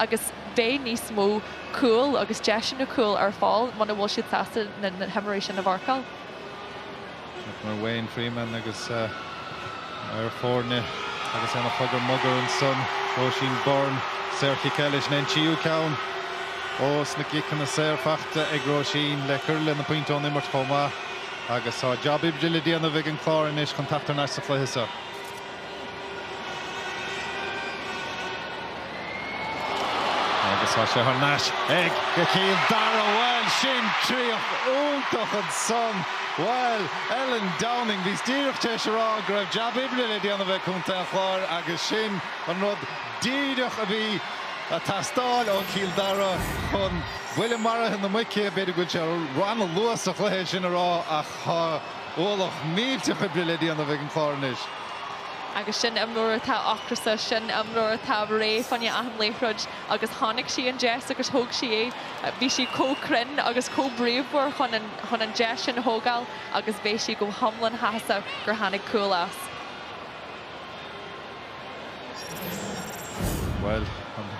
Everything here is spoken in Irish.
Agus beidh níos mó cúl agus deiseanna cúil ar fáil muna bhfuil siad sásta na himreoirí sin a mharcáil. Mar Wayne Freeman agus ar foirne agus ina chogar mogar ansan Róisín Byrne. Saorchic eile, sin é an tríú ceann ós na gciceanna saor faighte ag Róisín le cur lena pointe ón imirt chomh maith agus tá jab oibre le déanamh ag an Clár anois chun teacht thar n-ais sa chluiche seo. Agus tá sé thar n-ais ag Cill Dara. Bhuel, sin críoch iontach ansan. Bhuel, Ellen Downing, bhíos díreach tar éis a rá go raibh jab oibre le déanamh ag Contae an Chláir agus sin an rud díreach a bhí ag teastáil ó Chill Dara chun buille maraithe na muice, b'fhéidir go bhfuil sé an-luath sa chluiche sin a rá ach tá ualach millteach oibre le déanamh ag an Chlár anois. Agus sin imreoir atá ocrasach, sin imreoir atá réidh fá choinne achan liathróid agus chonaic sí an deis agus thóg sí é. Bhí sí chomh cruinn agus chomh bríomhar chun an chun an deis sin a thógáil agus beidh sí go hiomlán sásta gur tháinig cúl as. Bhuel, an.